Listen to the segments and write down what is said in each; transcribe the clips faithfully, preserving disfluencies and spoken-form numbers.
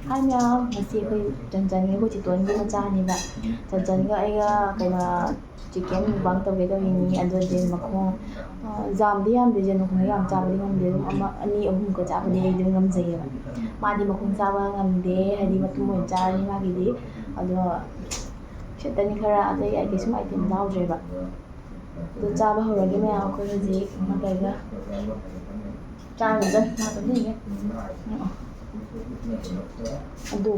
ꯍꯥꯏ ꯃꯌꯥꯝ, ꯉꯁꯤ ꯑꯩꯈꯣꯏ ꯆꯟꯆꯟꯒ ꯑꯩꯈꯣꯏ ꯆꯤꯇꯣꯟꯒꯤ ꯃꯆꯥꯅꯦꯕ꯫ ꯆꯟꯆꯟꯒ ꯑꯩꯒ ꯀꯩꯅꯣ chicken mukbang ꯇꯧꯒꯦ ꯇꯧꯔꯤꯅꯤ꯫ ꯑꯗꯣ ꯌꯦꯟ ꯃꯈꯣꯡ, ꯑ, ꯌꯥꯝꯗꯤ ꯌꯥꯝꯗꯦ, ꯌꯦꯟ ꯃꯈꯣꯡꯗꯤ ꯌꯥꯝ ꯆꯥꯕꯗꯤ ꯉꯝꯗꯦ, ꯑꯗꯨꯝ ꯑꯃ ꯑꯅꯤ ꯑꯍꯨꯝꯒ ꯆꯥꯕꯗꯤ ꯑꯩ ꯑꯗꯨꯝ ꯉꯝꯖꯩꯌꯦꯕ꯫ ꯃꯥꯗꯤ ꯃꯈꯣꯡ ꯆꯥꯕ ꯉꯝꯗꯦ, ꯍꯥꯏꯗꯤ ꯃꯇꯨꯝ ꯑꯣꯏꯅ ꯆꯥꯔꯅꯤ ꯃꯥꯒꯤꯗꯤ꯫ ꯑꯗꯣ ꯁꯤꯠꯇꯅꯤ ꯈꯔ, ꯑꯇꯩ ꯑꯩ ꯀꯩꯁꯨꯝ item ꯌꯥꯎꯗ꯭ꯔꯦꯕ꯫ ꯑꯗꯨ ꯆꯥꯕ ꯍꯧꯔꯒꯦ ꯃꯌꯥꯝ, ꯑꯩꯈꯣꯏ ꯍꯧꯖꯤꯛ ꯀꯩꯅꯣ ꯇꯧꯔꯒ ꯆꯥꯔꯒ ꯆꯠ-, ꯃꯥ ꯇꯨꯝꯅꯤꯡꯉꯦ꯫ ꯑꯗꯨ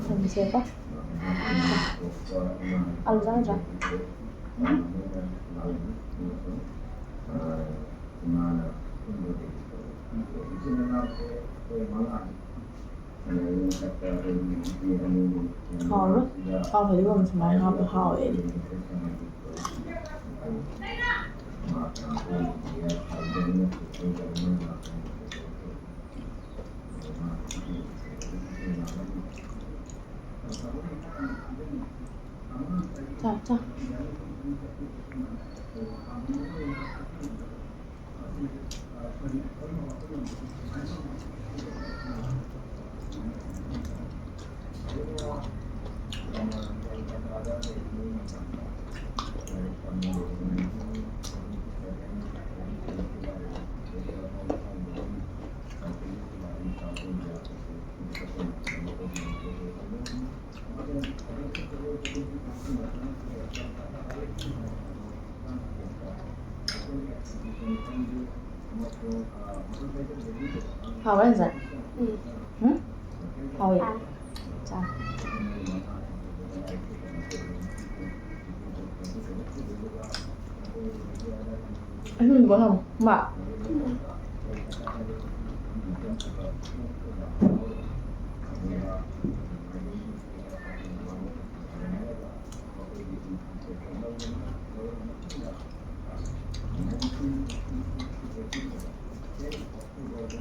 ꯊꯝꯁꯦꯀꯣ꯫ ꯑꯂꯨ ꯆꯥꯔꯣꯏꯗ꯭ꯔꯣ? ꯍꯥꯎꯔꯣꯏ꯫ ꯊꯥꯎ ꯐꯗꯤꯒꯣꯝ ꯁꯨꯃꯥꯏꯅ ꯍꯥꯞꯄ ꯍꯥꯎꯋꯦ ꯑꯩꯗꯤ꯫ ꯆꯥꯎ, ꯆꯥꯎ꯫ ꯍꯥꯎꯕ꯭ꯔꯥ, ꯏꯟꯖꯥꯡ? ꯎꯝ꯫ ꯎꯝ? ꯍꯥꯎꯋꯦ? ꯍꯥꯎꯋꯦ꯫ ꯆꯥ꯫ ꯑꯁꯤꯟꯕ ꯍꯪꯉꯨ꯫ ꯃꯥ꯫ ꯎꯝ꯫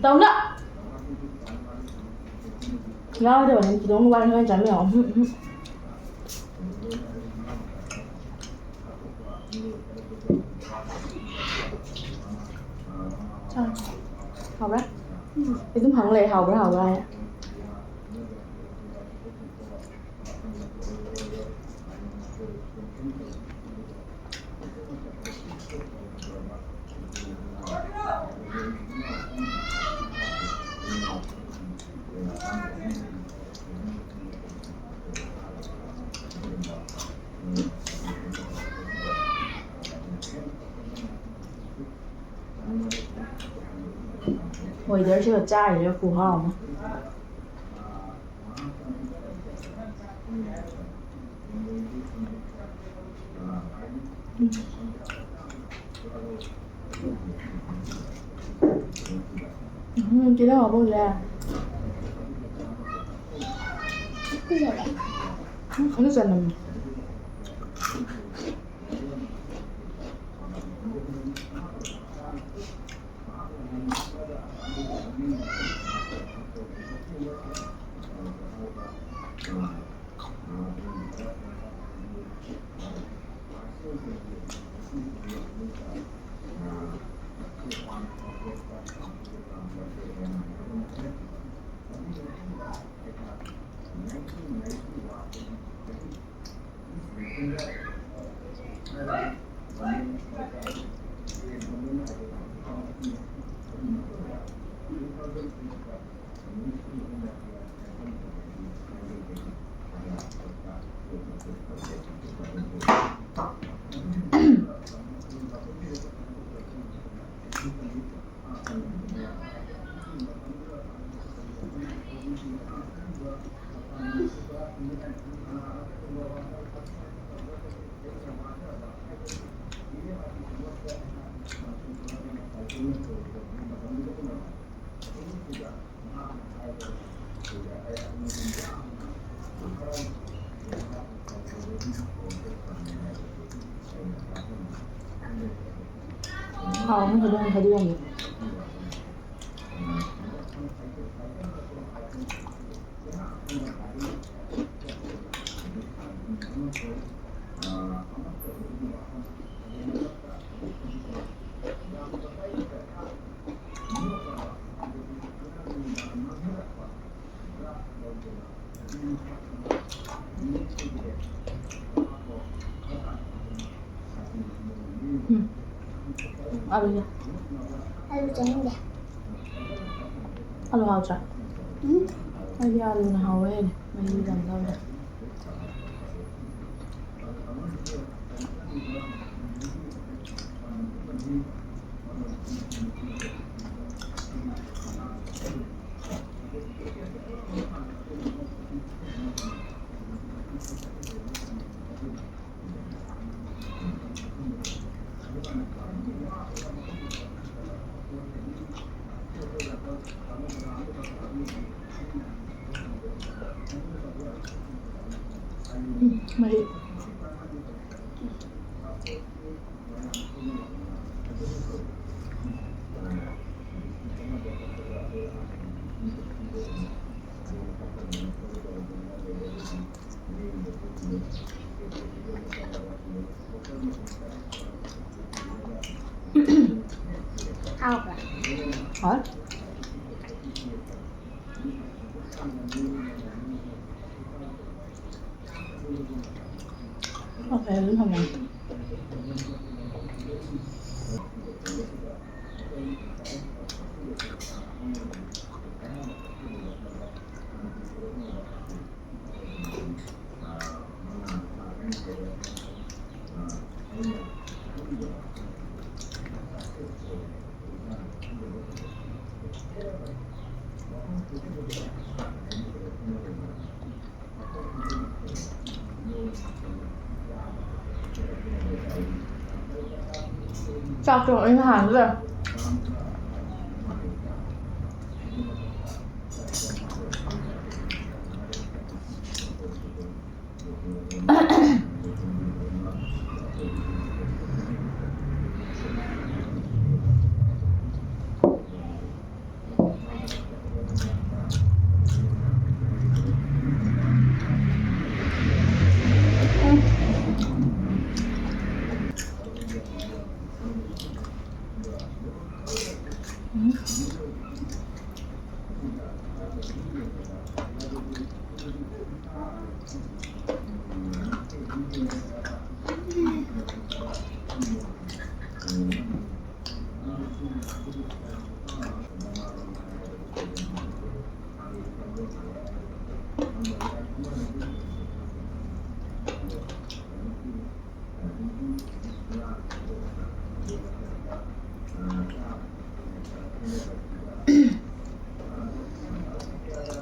ꯇꯧꯅ꯫ ꯌꯥꯎꯗꯕꯅꯤ, ꯈꯤꯇꯪ ꯋꯥꯠꯂꯤ, ꯍꯣꯔꯦꯟ ꯆꯥꯃꯤꯟꯅꯧ꯫ ꯎꯝ, ꯎꯝ꯫ ꯆꯥꯔꯣ꯫ ꯍꯥꯎꯕ꯭ꯔꯥ? ꯑꯩ ꯑꯗꯨꯝ ꯍꯪ ꯂꯩ, ꯍꯥꯎꯕ꯭ꯔꯥ, ꯍꯥꯎꯕ꯭ꯔꯥ ꯍꯥꯏꯅ꯫ Weatherꯁꯤꯒ ꯆꯥꯔꯤꯁꯤꯒ ꯈꯨꯍꯥꯎ ꯑꯃ꯫ ꯎꯝ, ꯇꯤꯜꯍꯧ ꯍꯥꯞꯄꯧꯁꯦ꯫ ꯎꯝ, ꯈꯪꯗꯦ, ꯆꯅꯝ꯫ ꯍꯥꯎꯅꯤ ꯐꯖꯅ ꯐꯗꯤꯒꯣꯝꯗꯣ꯫ ꯑꯂꯨꯁꯦ꯫ ꯑꯂꯨ ꯆꯥꯅꯤꯡꯗꯦ꯫ ꯑꯂꯨ ꯍꯥꯎꯇ꯭ꯔꯥ? ꯎꯝ꯫ ꯑꯩꯗꯤ ꯑꯂꯨꯅ ꯍꯥꯎꯋꯦ꯫ ꯃꯍꯤ ꯌꯥꯝ ꯂꯧꯔꯦ꯫ ꯎꯝ, ꯃꯍꯤ꯫ ꯍꯥꯎꯕ꯭ꯔꯥ? ꯍꯥꯎ꯫ ꯑꯣꯀꯦ, ꯑꯗꯨꯝ ꯊꯝꯃꯣ꯫ ꯆꯥꯛꯇꯣ ꯑꯩꯅ ꯍꯥꯟꯅ ꯂꯣꯏꯔꯦ꯫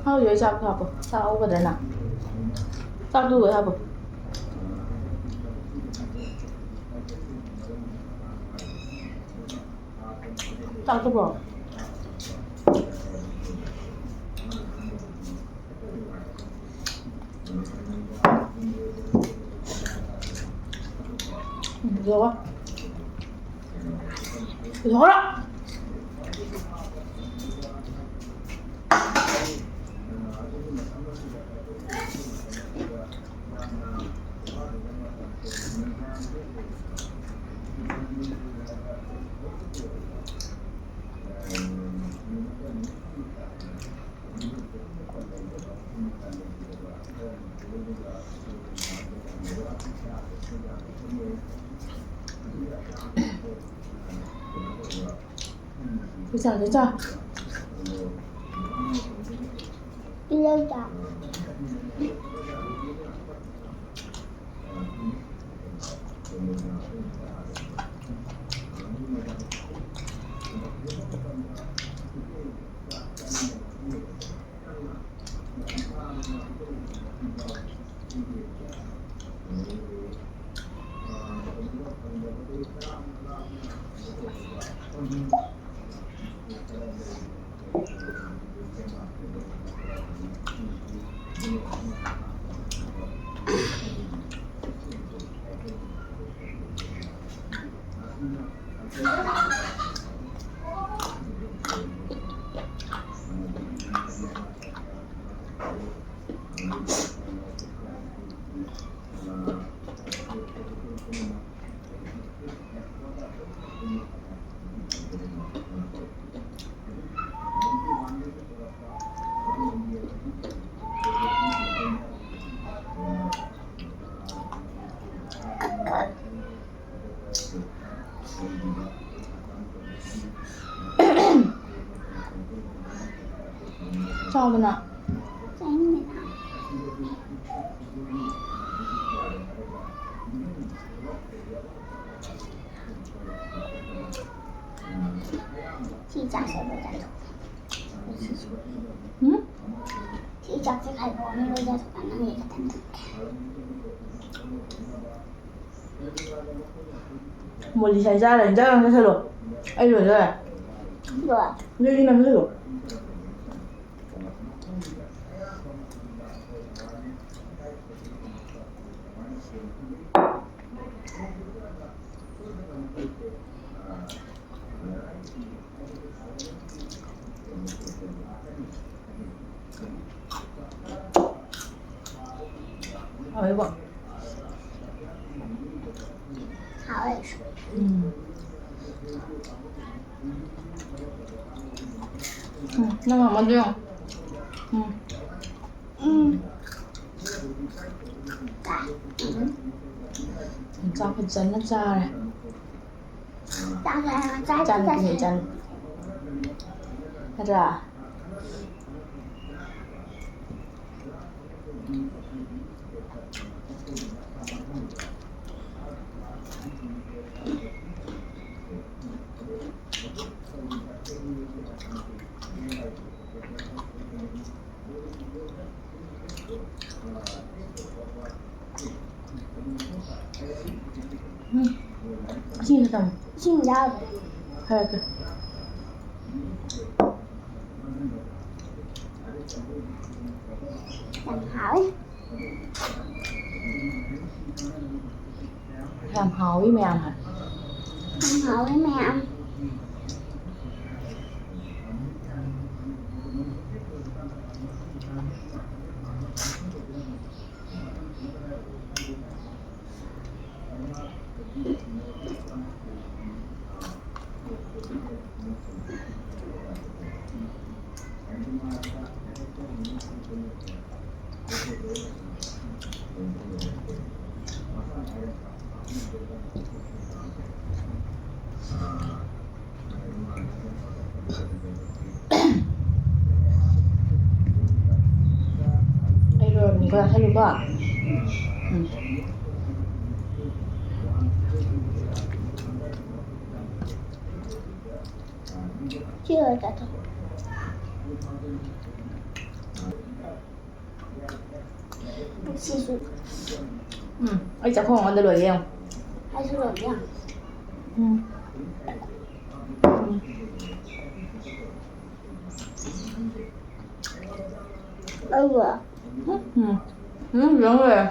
ꯍꯥꯎ, ꯌꯣꯏ, ꯆꯥꯛ ꯍꯥꯞꯄꯣ꯫ ꯆꯥꯛ ꯍꯧꯒꯗ꯭ꯔꯥ ꯅꯪ? ꯆꯥꯛꯇꯨ ꯂꯣꯏ ꯍꯥꯞꯄꯣ꯫ ꯆꯥꯛꯇꯨꯕꯣ? ꯎꯝ, ꯌꯧꯔꯦ꯫ ꯌꯧꯔꯦ꯫ ꯆꯥ, ꯆꯥ꯫ ꯏꯂꯧꯗ꯫ ꯆꯥꯎꯗꯅ꯫ ꯁꯤ ꯆꯥꯁꯦ ꯕꯖꯥꯔ ꯊꯣꯛ꯫ ꯎꯝ? ꯁꯤ ꯆꯥꯛꯁꯦ ꯈꯥꯏꯗꯣꯛꯑꯅꯤ ꯕꯖꯥꯔ ꯊꯣꯛꯀꯥꯟꯗ ꯅꯪꯒꯤ ꯈꯛꯇꯪ ꯊꯝꯒꯦ꯫ ꯃꯣꯂꯤ ꯁꯥꯏ ꯆꯥꯔ ꯏꯟꯖꯥꯡ ꯑꯃ ꯆꯥꯁꯜꯂꯣ꯫ ꯑꯩ ꯂꯣꯏꯗꯣꯔꯦ꯫ ꯂꯣꯏ꯫ ꯑꯗꯨꯗꯤ ꯅꯪ ꯆꯥꯁꯜꯂꯣ꯫ ꯍꯥꯎꯋꯦꯕꯣ꯫ ꯍꯥꯎꯋꯦ꯫ ꯎꯝ꯫ ꯎꯝ, ꯅꯪ ꯃꯃꯥꯗꯣ ꯌꯦꯡꯉꯣ꯫ ꯎꯝ꯫ ꯎꯝ꯫ ꯆꯥꯛ ꯐꯖꯅ ꯆꯥꯔꯦ꯫ ꯆꯥꯛ ꯐꯖꯅ ꯆꯥꯔꯦ꯫ ꯏꯆꯥꯅꯨꯄꯤꯅꯦ, ꯏꯆꯥꯅꯨꯄꯤ꯫ ꯅꯠꯇ꯭ꯔꯥ? ꯎꯝ꯫ ꯏꯁꯤꯡ ꯈꯤꯇꯪ꯫ ꯏꯁꯤꯡ ꯌꯥꯎꯗꯦ꯫ ꯍꯥꯏꯔꯛꯀꯦ꯫ ꯌꯥꯝ ꯍꯥꯎꯋꯤ꯫ ꯌꯥꯝ ꯍꯥꯎꯋꯤ ꯃꯌꯥꯝ ꯍꯥꯏ꯫ ꯌꯥꯝ ꯍꯥꯎꯋꯤ ꯃꯌꯥꯝ꯫ ꯈꯔ ꯆꯥꯁꯜꯂꯨꯀꯣ꯫ ꯎꯝ꯫ ꯁꯤ ꯂꯣꯏꯔ ꯆꯥꯊꯣꯛ꯫ ꯁꯤꯁꯨ꯫ ꯎꯝ, ꯑꯩ ꯆꯥꯛꯈꯣꯝ ꯑꯃꯗ ꯂꯣꯏꯒꯦ ꯌꯦꯡꯉꯣ꯫ ꯑꯩꯁꯨ ꯂꯣꯏꯒꯦ ꯌꯦꯡꯉꯣ꯫ ꯎꯝ꯫ ꯎꯝ꯫ ꯑꯩꯕꯨ꯫ ꯎꯝ꯫ ꯎꯝ, ꯌꯦꯡꯉꯣ ꯂꯣꯏꯔꯦ꯫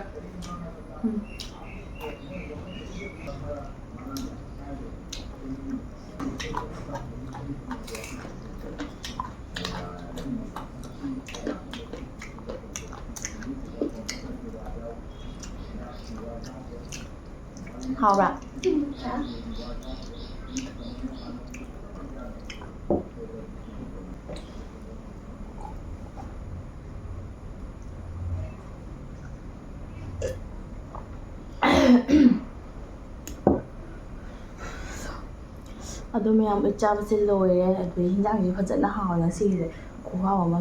ꯎꯝ꯫ ꯍꯥꯎꯕ꯭ꯔꯥ? ꯑꯗꯣ ꯃꯌꯥꯝ, ꯑꯩ ꯆꯥꯕꯁꯦ ꯂꯣꯏꯔꯦ꯫ ꯑꯗꯨꯗꯩ ꯍꯤꯟꯖꯥꯡꯁꯦ ꯐꯖꯅ ꯍꯥꯎꯋꯦ ꯉꯁꯤꯒꯤꯁꯦ, ꯈꯨꯍꯥꯎ ꯑꯃ꯫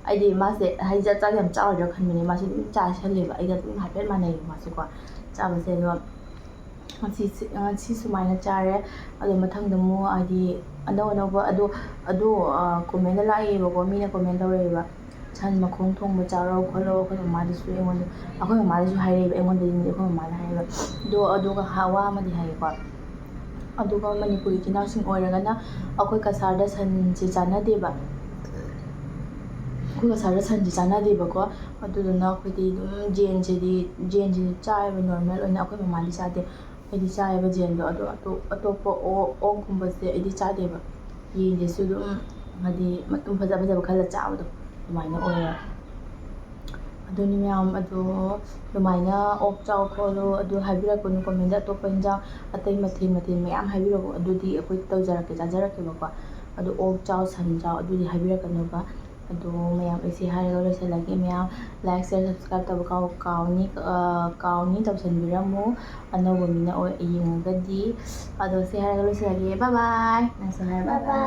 ꯑꯩꯗꯤ ꯃꯥꯁꯦ ꯍꯥꯏꯗꯤ ꯆꯥꯛ ꯆꯥꯛ ꯌꯥꯝ ꯆꯥꯔꯣꯏꯗ꯭ꯔꯥ ꯈꯟꯕꯅꯦ, ꯃꯥꯁꯦ ꯑꯗꯨꯝ ꯆꯥꯁꯜꯂꯦꯕ꯫ ꯑꯩꯒ ꯑꯗꯨꯝ ꯍꯥꯏꯐꯦꯠ ꯃꯥꯟꯅꯩꯌꯦꯕ ꯃꯥꯁꯦꯀꯣ ꯆꯥꯕꯁꯦ꯫ ꯑꯗꯣ ꯉꯁꯤ, ꯉꯁꯤ ꯁꯨꯃꯥꯏꯅ ꯆꯥꯔꯦ꯫ ꯑꯗꯣ ꯃꯊꯪꯗ ꯑꯃꯨꯛ ꯍꯥꯏꯗꯤ ꯑꯅꯧ ꯑꯅꯧꯕ ꯑꯗꯣ, ꯑꯗꯣ, ꯑ, comment ꯂꯥꯛꯏꯕꯀꯣ, ꯃꯤꯅ comment ꯇꯧꯔꯛꯏꯕ, "ꯁꯟ ꯃꯈꯣꯡ ꯊꯣꯡꯕ ꯆꯥꯔꯣ ꯈꯣꯠꯂꯣ", ꯑꯩꯈꯣꯏ ꯃꯃꯥꯗꯁꯨ ꯑꯩꯉꯣꯟꯗ, ꯑꯩꯈꯣꯏ ꯃꯃꯥꯗꯁꯨ ꯍꯥꯏꯔꯛꯏꯕ, ꯑꯩꯉꯣꯟꯗꯗꯤ ꯅꯠꯇꯦ, ꯑꯩꯈꯣꯏ ꯃꯃꯥꯗ ꯍꯥꯏꯔꯛꯏꯕ꯫ ꯑꯗꯣ, ꯑꯗꯨꯒ ꯍꯥ-, ꯋꯥ ꯑꯃꯗꯤ ꯍꯥꯏꯒꯦꯀꯣ꯫ ꯑꯗꯨꯒ ꯃꯅꯤꯄꯨꯔꯤ ꯏꯆꯤꯟ ꯏꯅꯥꯎꯁꯤꯡ ꯑꯣꯏꯔꯒꯅ ꯑꯩꯈꯣꯏ ꯀꯁꯥꯔꯗ ꯁꯟꯁꯦ ꯆꯥꯟꯅꯗꯦꯕ꯫ ꯑꯩꯈꯣꯏ ꯀꯁꯥꯔꯗ ꯁꯟꯁꯦ ꯆꯥꯟꯅꯗꯦꯕꯀꯣ꯫ ꯑꯗꯨꯗꯨꯅ ꯑꯩꯈꯣꯏꯗꯤ ꯑꯗꯨꯝ ꯌꯦꯟꯁꯤꯗꯤ, ꯌꯦꯟꯁꯤꯗꯤ ꯆꯥꯏꯌꯦꯕ normal ꯑꯣꯏꯅ꯫ ꯑꯩꯈꯣꯏ ꯃꯃꯥꯗꯤ ꯆꯥꯗꯦ꯫ ꯑꯩꯗꯤ ꯆꯥꯏꯌꯦꯕ ꯌꯦꯟꯗꯣ꯫ ꯑꯗꯣ ꯑꯇꯣꯞ-, ꯑꯇꯣꯞꯄ ꯑꯣ-, ꯑꯣꯛꯀꯨꯝꯕꯁꯦ ꯑꯩꯗꯤ ꯆꯥꯗꯦꯕ꯫ ꯌꯦꯟꯁꯤꯁꯨ ꯑꯗꯨꯝ ꯍꯥꯏꯗꯤ ꯃꯇꯨꯝ ꯐꯖ ꯐꯖꯕ ꯈꯜꯂ ꯆꯥꯕꯗꯣ ꯑꯗꯨꯃꯥꯏꯅ ꯑꯣꯏꯌꯦꯕ꯫ ꯑꯗꯨꯅꯤ ꯃꯌꯥꯝ, ꯑꯗꯣ ꯑꯗꯨꯃꯥꯏꯅ ꯑꯣꯛ ꯆꯥꯎ ꯈꯣꯠꯂꯨ ꯑꯗꯨ ꯍꯥꯏꯕꯤꯔꯛꯀꯅꯨ comment꯫ ꯑꯇꯣꯞꯄ ꯏꯟꯖꯥꯡ ꯑꯇꯩ ꯃꯊꯦꯜ ꯃꯊꯦꯜ ꯃꯌꯥꯝ ꯍꯥꯏꯕꯤꯔꯛꯑꯣ, ꯑꯗꯨꯗꯤ ꯑꯩꯈꯣꯏ ꯇꯧꯖꯔꯛꯀꯦ, ꯆꯥꯖꯔꯛꯀꯦꯕꯀꯣ꯫ ꯑꯗꯣ ꯑꯣꯛ ꯆꯥꯎ, ꯁꯟ ꯆꯥꯎ ꯑꯗꯨꯗꯤ ꯍꯥꯏꯕꯤꯔꯛꯀꯅꯨꯕ꯫ ꯑꯗꯣ ꯃꯌꯥꯝ, ꯑꯩꯁꯦ ꯍꯥꯏꯔꯒ ꯂꯣꯏꯁꯤꯜꯂꯒꯦ꯫ ꯃꯌꯥꯝ like, share, subscribe ꯇꯧꯕ ꯀꯥꯎ-, ꯀꯥꯎꯅꯤ, ꯑ, ꯀꯥꯎꯅꯤ, ꯇꯧꯁꯟꯕꯤꯔꯝꯃꯨ꯫ ꯑꯅꯧꯕ ꯃꯤꯅ ꯑꯣꯏ-, ꯌꯦꯡꯉꯒꯗꯤ꯫ ꯑꯗꯣ ꯁꯤ ꯍꯥꯏꯔꯒ ꯂꯣꯏꯁꯤꯜꯂꯒꯦ꯫ Bye bye꯫ ꯅꯪꯁꯨ ꯍꯥꯏꯔꯣ, bye bye꯫